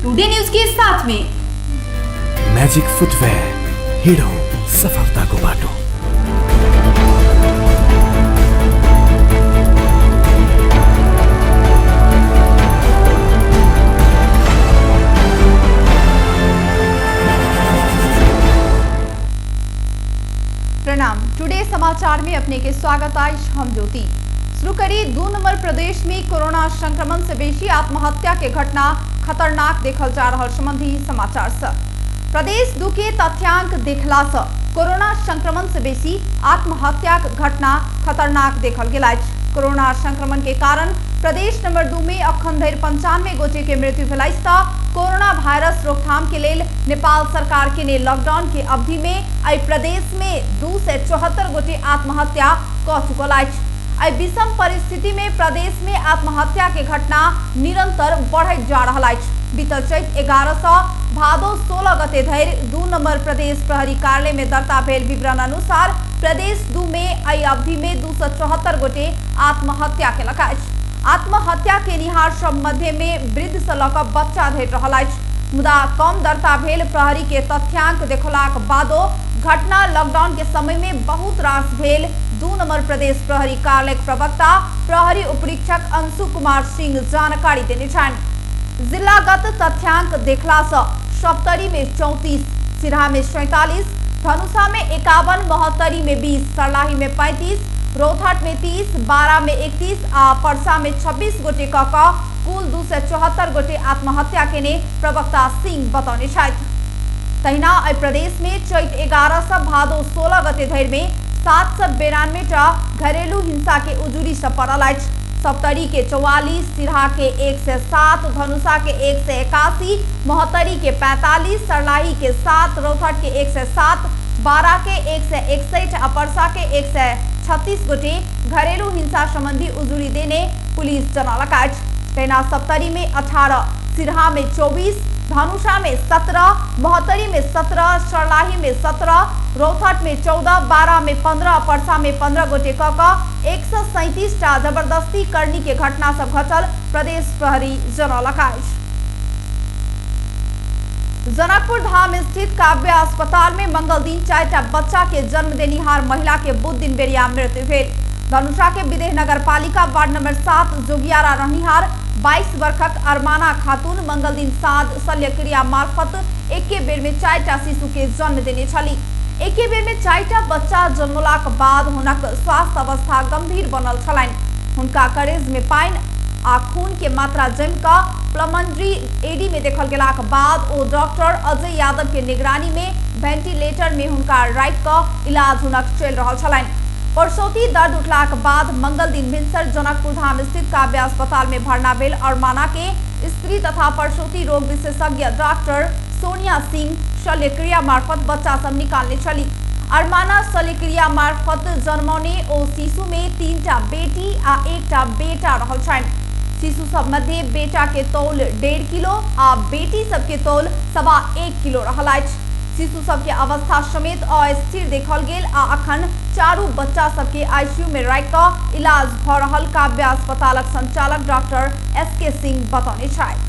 Today news के साथ में। म्याजिक फुटवेयर, हिँडौँ सफलताको बाटो। प्रणाम, टुडे समाचार में अपने के स्वागत अछि। हम ज्योति। शुरू करी 2 नंबर प्रदेश में कोरोना संक्रमण से बेसी आत्महत्या के घटना खतरनाक देखल जा रहल संबंधी समाचार से। प्रदेश 2 के तथ्यांक देखला से कोरोना संक्रमण से बेसी आत्महत्या के घटना खतरनाक देखल गेल अछि। कोरोना संक्रमण के कारण प्रदेश नंबर 2 में अखन धरि 95 गोटे के मृत्यु भेल अछि त कोरोना वायरस रोकथाम के लेल नेपाल सरकार के ने लॉकडाउन के अवधि में एहि प्रदेश में 274 गोटे आत्महत्या क चुकल अछि। एहि विषम परिस्थिति में प्रदेश में आत्महत्या के घटना निरंतर बढ़ैत जा रहल अछि। बीतल चैत 11 सँ भादो 16 गते धरि 2 नंबर प्रदेश प्रहरी कार्यालय में दर्ता भेल विवरण अनुसार प्रदेश 2 में एहि अवधि में 274 गोटे आत्महत्या केलक अछि। आत्महत्या केनिहार सब मध्य में वृद्ध सँ लऽ कऽ बच्चा धरि रहल अछि। मुदा कम दर्ता भेल प्रहरी के तथ्यांक देखलाक बादो घटना लॉकडाउन के समय में बहुत रास भेल 2 नंबर प्रदेश प्रहरी कार्यालय के प्रवक्ता प्रहरी उपरीक्षक अंशु कुमार सिंह जानकारी देने छनि। जिलागत तथ्यांक देखला सँ सप्तरी में 34, सिरहा में 47, धनुषा में 51, महोत्तरी में 20, सर्लाही में 35, रौतहट में 30, बारा में 31 आ परसा में 26 गोटे क क कुल 274 गोटे आत्महत्या केने प्रवक्ता सिंह बतौने छथि। तहिना एहि प्रदेश में चैत 11 सँ भादो 16 गते धरि में 792 टा घरेलू हिंसा के उजुरी सब पड़ल अछि। सप्तरी के 44, सिरहा के 107, धनुषा के 181, महोत्तरी के 45, सर्लाही के 7, रौतहट के 107, बारा के 161 आ परसा के 136 गोटे घरेलू हिंसा संबंधी उजुरी देने पुलिस जनौलक अछि। तहिना सप्तरी में 18, सिरहा में 24, धनुषा में 17, महोत्तरी में 17, सर्लाही में 17, रौतहट में 14, बारा में 15, परसा में 15 गोटे क क 137 टा जबरदस्ती करनी के घटना सब घटल प्रदेश प्रहरी जनौलक अछि। जनकपुर धाम स्थित काव्य अस्पताल में मंगल दिन 4टा बच्चा के जन्म देनिहार महिला के बुध दिन बेरिया मृत्यु भेल। धनुषा के विदेह नगर पालिका वार्ड नंबर 7 जोगियारा रहनिहार 22 वर्षक अरमाना खातून मंगल दिन साँझ शल्यक्रिया मार्फत एके बेर में 4टा शिशु के जन्म देने छली। एके बेर में 4टा बच्चा जन्मलाक बाद हुनक स्वास्थ्य अवस्था गंभीर बनल छलनि। हुनका करेज में पानि आ खून के मात्रा जमि कऽ प्लमनरी एडी में देखल गेलाक बाद ओ डॉक्टर अजय यादव के निगरानी में वेंटिलेटर में हुनका राखि कऽ इलाज हुनक चलि रहल छलनि। परसौती दर्द उठलाक बाद मंगल दिन भिनसर जनकपुर धाम स्थित काव्य अस्पताल में भर्ना भेल अरमाना के स्त्री तथा परसौती रोग विशेषज्ञ डॉक्टर सोनिया सिंह शल्यक्रिया मार्फत बच्चा सब निकालने छली। अरमाना शल्यक्रिया मार्फत जन्मौने ओ शिशु में 3टा बेटी आ 1टा बेटा रहल छनि। शिशु सब मध्य बेटा के तौल 1.5 किलो आ बेटी सबके तौल 1.25 किलो रहल अछि। शिशु सबके अवस्था समेत अस्थिर देखल गेल आ अखन 4 बच्चा सबके आईसीयू में राखि कऽ इलाज भऽ रहल काव्य अस्पतालक संचालक डॉक्टर एस के सिंह बतौने छथि।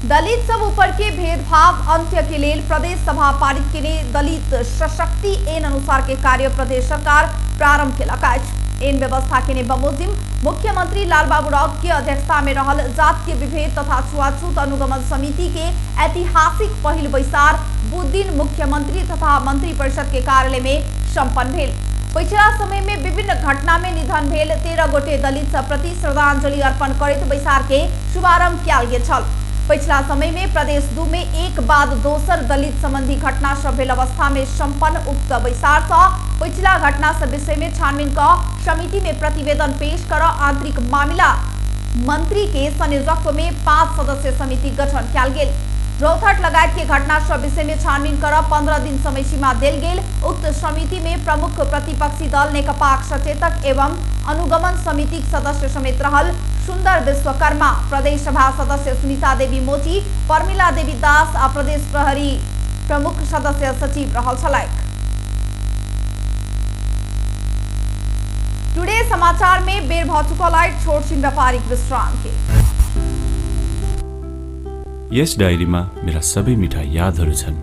दलित सब ऊपर के भेदभाव अंत्य के लेल प्रदेश सभा पारित केने दलित सशक्ति एन अनुसार के कार्य प्रदेश सरकार प्रारंभ केलक अछि। एन व्यवस्था केने बमोजिम मुख्यमंत्री लालबाबू राउत के अध्यक्षता में रहल जातीय विभेद तथा छुआछूत अनुगमन समिति के ऐतिहासिक पहिल बैसार बुध दिन मुख्यमंत्री तथा मंत्री परिषद के कार्यालय में संपन्न भेल। पिछला समय में विभिन्न घटना में निधन भेल 13 गोटे दलित सब प्रति श्रद्धांजलि अर्पण करैत बैसार के शुभारंभ कयल गेल छल। पिछला समय में प्रदेश 2 में एक बाद दोसर दलित संबंधी घटना सब भेल अवस्था में संपन्न उक्त बैसार सँ पिछला घटना सब विषय में छानबीन क समिति में प्रतिवेदन पेश कर आंतरिक मामिला मंत्री के संयोजकत्व में 5 सदस्य समिति गठन कयल गेल। रौतहट लगायत के घटना सब विषय में छानबीन कर 15 दिन समय सीमा देल गेल। उक्त समिति में प्रमुख प्रतिपक्षी दल नेकपाक सचेतक एवं अनुगमन समिति सदस्य समेत रहल सुंदर विश्वकर्मा, प्रदेश सभा सदस्य सुनीता देवी मोची, परमिला देवी दास आ प्रदेश प्रहरी प्रमुख सदस्य सचिव रहल छलैक। टुडे समाचार में बेर भ चुकल अछि छोट छिन व्यापारिक विश्राम के। यस डायरीमा मेरा सबै मिठा यादहरू छन्।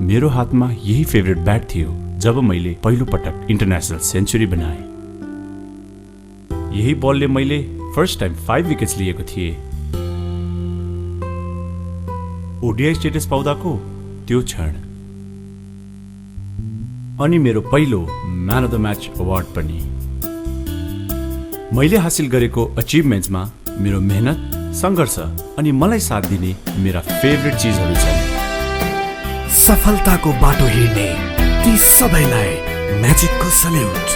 मेरो हातमा यही फेभरेट ब्याट थियो जब मैले पहिलो पटक इन्टरनेसनल सेन्चुरी बनाएँ। यही बलले मैले फर्स्ट टाइम 5 विकेट्स लिएको थिएँ। ओडिआई स्टेटस पाउँदाको त्यो क्षण अनि मेरो पहिलो man of the match award पनि। मैले हासिल गरेको अचिभमेन्ट्समा मेरो मेहनत, सङ्घर्ष अनि मलाई साथ दिने मेरा फेभरेट चिजहरू छन्। सफलताको बाटो हिँड्ने ती सबैलाई म्याजिकको सल्युट।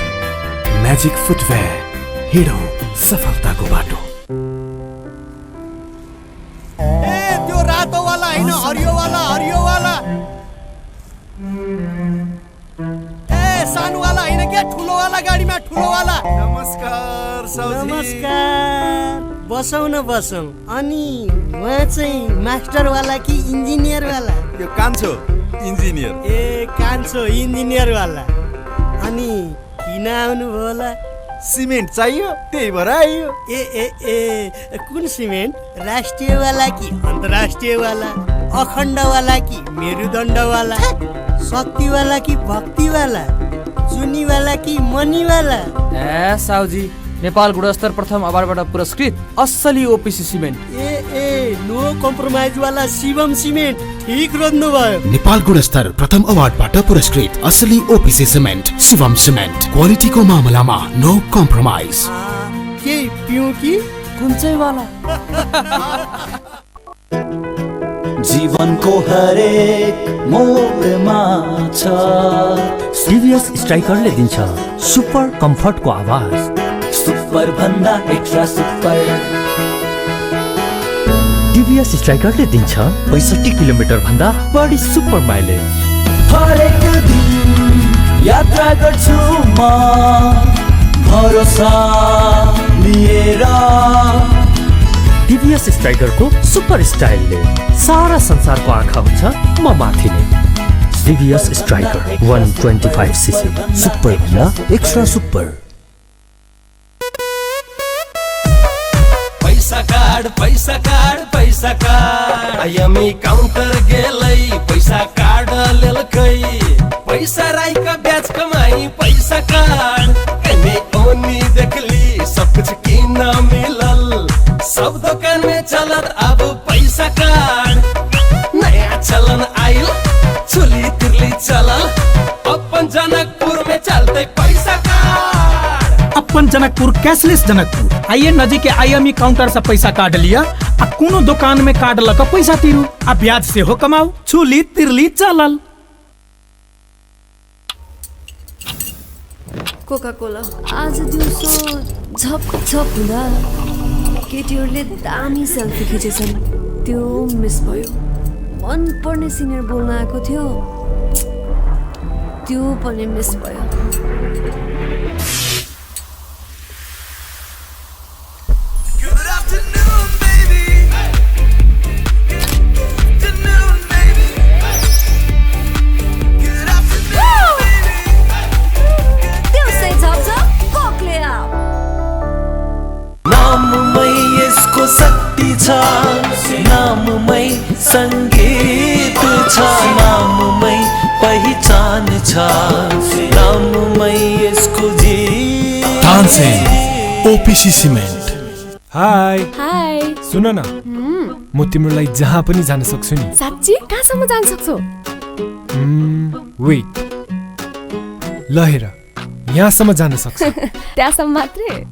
म्याजिक फुटवेयर, हिँडौँ सफलताको बाटो। ए त्यो रातो वाला हैन, हरियो वाला, हरियो वाला। ए सानो वाला हैन के, ठुलो वाला गाडीमा, ठुलो वाला। नमस्कार साउजी। नमस्कार, बसौँ न बसौँ। अनि उहाँ चाहिँ मास्टर वाला कि इन्जिनियर वाला? यो कान्छो इन्जिनियर। ए कान्छो इन्जिनियर वाला। अनि किन आउनुभयो होला? सिमेन्ट चाहियो, त्यही भएर आइयो। ए ए ए कुन सिमेन्ट? राष्ट्रिय वाला कि अन्तर्राष्ट्रिय वाला? अखण्ड वाला कि मेरुदण्ड वाला? शक्ति वाला कि भक्ति वाला? चुनी वाला कि मनी वाला? ए साउजी, नेपाल गुणस्तर प्रथम अवार्डबाट पुरस्कृत असली ओपिसी सिमेन्ट। ए ए नो कम्प्रोमाइज वाला शिवम सिमेन्ट, ठिक रोज्नु भयो। नेपाल गुणस्तर प्रथम अवार्डबाट पुरस्कृत असली ओपिसी सिमेन्ट, शिवम सिमेन्ट। क्वालिटीको मामलामा नो कम्प्रोमाइज। के पिउँ कि कुन चाहिँ वाला? जीवनको हरेक मोडमा छ टिभीएस स्ट्राइकरले दिन्छ सुपर कम्फर्टको आवाज, सुपर भन्दा एक्स्ट्रा सुपर। टिभीएस स्ट्राइकरले दिन्छ 65 किलोमिटर भन्दा बढी सुपर माइलेज। हरेक दिन यात्रा गर्छु म भरोसा लिएर। टिभीएस स्ट्राइकरको सुपर स्टाइलले सारा संसारको आँखा हुन्छ म माथि नै। टिभीएस स्ट्राइकर 125 सीसी, सुपर भन्दा एक्स्ट्रा सुपर। पैसा कार्ड, पैसा कार्ड, पैसा कार्ड। आइएमई काउंटर गेलै, पैसा कार्ड लेलकै। पैसा राई का ब्याज कमाई, पैसा कार्ड। कने ओनी देखली सब कुछ किन मिलल, सब दुकान में चलत अब पैसा कार्ड। नया चलन आइल, चुली तिरली चलल, अपन जनकपुर में चलते पैसा कार्ड। अपन जनकपुर कैशलेस जनकपुर। आइए नजीक के आईएमई काउंटर से पैसा कार्ड लिया आ कोनो दुकान में कार्ड लक पैसा तिरू आ ब्याज से हो कमाऊ। छुली तिरली चलल। कोका कोला आज दिउँसो झप झप हुँदा केटीहरूले दामी सेल्फी खिचेछन्, त्यो मिस भयो। मनपर्ने सिनियर बोल्न आएको थियो, त्यो पनि मिस भयो। शक्ति छ, नाममै संगीत छ, नाममै पहिचान छ, नाममै यसको जीवन। Tansen OPC cement. Hi hi, सुन न, म तिम्रो लागि जहाँ पनि जान सक्छु नि। साँच्ची? कहाँसम्म जान सक्छौ? वेट, ल हेर, यहाँसम्म जान सक्छु। त्यहाँसम्म मात्रै?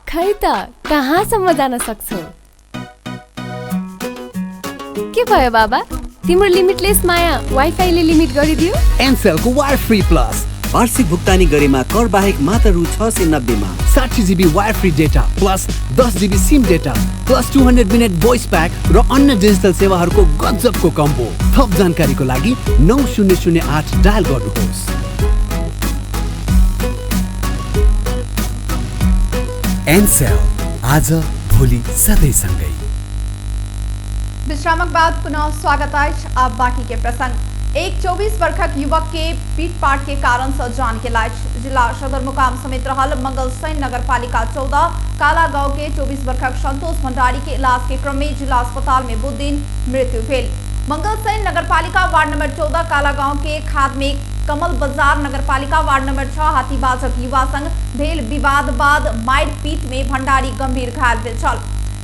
खै त कहाँसम्म जान सक्छौ? के भयो बाबा, तिम्रो लिमिटलेस माया वाइफाईले लिमिट गरिदियो? एनसेलको वायर फ्री प्लस वार्षिक भुक्तानी गरेमा कर बाहेक मात्र रु 690 मा 60 GB wire free data plus 10 GB SIM data plus 200 minute voice pack र अन्य डिजिटल सेवाहरूको गजबको कम्बो। थप जानकारीको लागि 9008 डायल गर्नुहोस्। एनसेल, आज भोलि सधैँ सँगै। विश्रामक बाद पुनः स्वागत अछि। अब बाकी के प्रसंग। एक 24 वर्षक युवक के पीटपाट के कारण से जान गेल अछि। जिला सदरमुकाम समेत रहल मंगलसेन नगरपालिका 14 काला गांव के 24 वर्षक संतोष भंडारी के इलाज के क्रम में जिला अस्पताल में बुध दिन मृत्यु भेल। मंगलसेन नगरपालिका वार्ड नंबर 14 काला गांव के खाद में कमल बाजार नगरपालिका वार्ड नंबर 6 हाथीबाजक युवा संग भेल विवाद बाद मारिपीट में भंडारी गंभीर घायल भेल छल।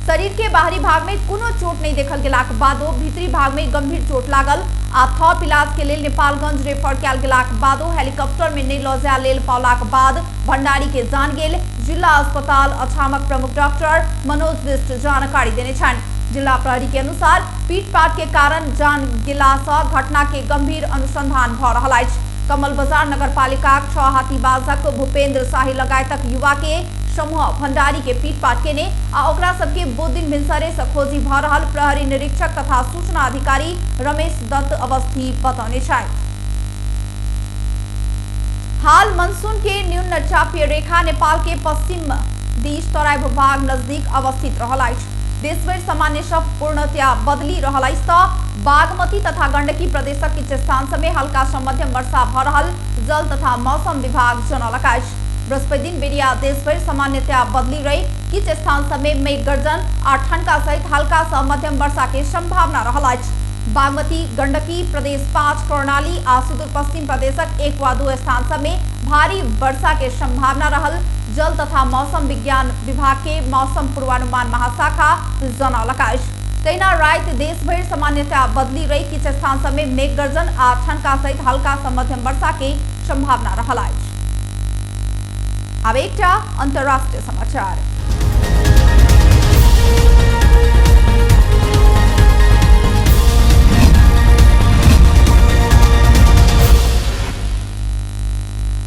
शरीर के बाहरी भाग में कोनो चोट नहीं देखल गेलाक बादो भीतरी भाग में गंभीर चोट लागल आ थप इलाज के लेल नेपालगंज रेफर कयल गेलाक बादो हेलीकॉप्टर में नहि लऽ जाय लेल पाओलाक बाद भंडारी के जान गेल। जिला अस्पताल अछामक प्रमुख डॉक्टर मनोज बिष्ट जानकारी देने छनि। जिला प्रहरी के अनुसार पीटपाट के कारण जान गेला सँ घटना के गंभीर अनुसंधान भऽ रहल अछि। कमल बाजार नगरपालिकाक 6 हाथीबाजक भूपेंद्र शाही लगायतक युवा के समूह भंडारी के पीटपाट केने आ ओकरा सबके बुध दिन भिनसरे से खोजी भऽ रहल प्रहरी निरीक्षक तथा सूचना अधिकारी रमेश दत्त अवस्थी बतौने छथि। हाल मनसून के न्यून चापीय रेखा नेपाल के पश्चिम दिश तराई भूभाग नजदीक अवस्थित रहल अछि। देशभरि सामान्य सँ पूर्णतया बदली रहल अछि त बागमती तथा गंडकी प्रदेशक किछु स्थान सभमे हल्का सँ मध्यम वर्षा भऽ रहल जल तथा मौसम विभाग जनौलक अछि। बृहस्पति दिन बेरिया देशभरि सामान्यतया बदली रही किछु स्थान सभमे मेघ गर्जन आ ठनका सहित हल्का सँ मध्यम वर्षा के संभावना रहल अछि। बागमती, गंडकी प्रदेश 5, कर्णाली आ सुदूर पश्चिम प्रदेशक 1 वा 2 स्थान सभमे भारी वर्षा के संभावना रहल जल तथा मौसम विज्ञान विभाग के मौसम पूर्वानुमान महाशाखा जनौलक अछि। तहिना राति देशभरि सामान्यतया बदली रही किछु स्थान सभमे मेघ गर्जन आ ठनका सहित हल्का सँ मध्यम वर्षा के संभावना रहल अछि। आब एकटा अंतर्राष्ट्रीय समाचार।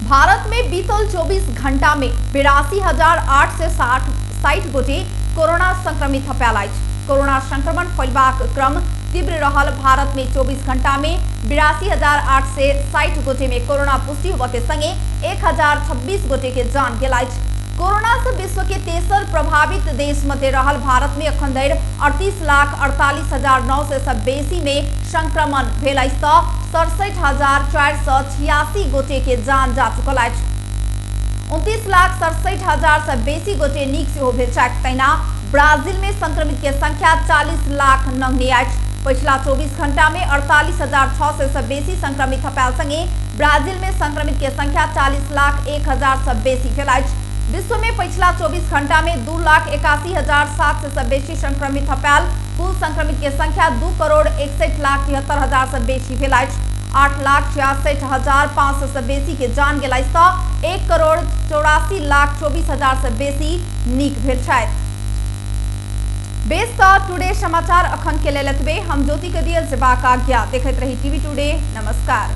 भारत में बीतल 24 घंटा में 82,860 गोटे कोरोना संक्रमित थपायल अछि। कोरोना संक्रमण फैलबाक क्रम तीव्र रहल भारत में 24 घंटा में 82,860 गोटे में कोरोना पुष्टि होबय के संगे 1,026 गोटे के जान गेल अछि। कोरोना से विश्व के तेसर प्रभावित देश मध्य रहल भारत में अखन धरि 38,48,900 सँ बेसी में संक्रमण भेल अछि त 67,486 गोटे के जान जा चुकल अछि। 29,67,000 सँ बेसी गोटे नीक सेहो भेल छथि। तहिना ब्राजील में संक्रमित के संख्या 40 लाख नंगने अछि। पछिला 24 घंटा में 48,600 सँ बेसी संक्रमित थपायल संगे ब्राजील में संक्रमित के संख्या 40,01,000 सँ बेसी भेल अछि। विश्व में पछिला 24 घंटा में 2,81,700 सँ बेसी संक्रमित थपायल कुल संक्रमित के संख्या 2,61,73,000 सँ बेसी भेल अछि। 8,66,500 सँ बेसी के जान गेल अछि त 1,84,24,000 सँ बेसी नीक भेल छथि। बेस त टुडे समाचार अखन के लेल एतबे। हम ज्योति के दियल जेबाक आज्ञा। देखैत रही टीवी टुडे। नमस्कार।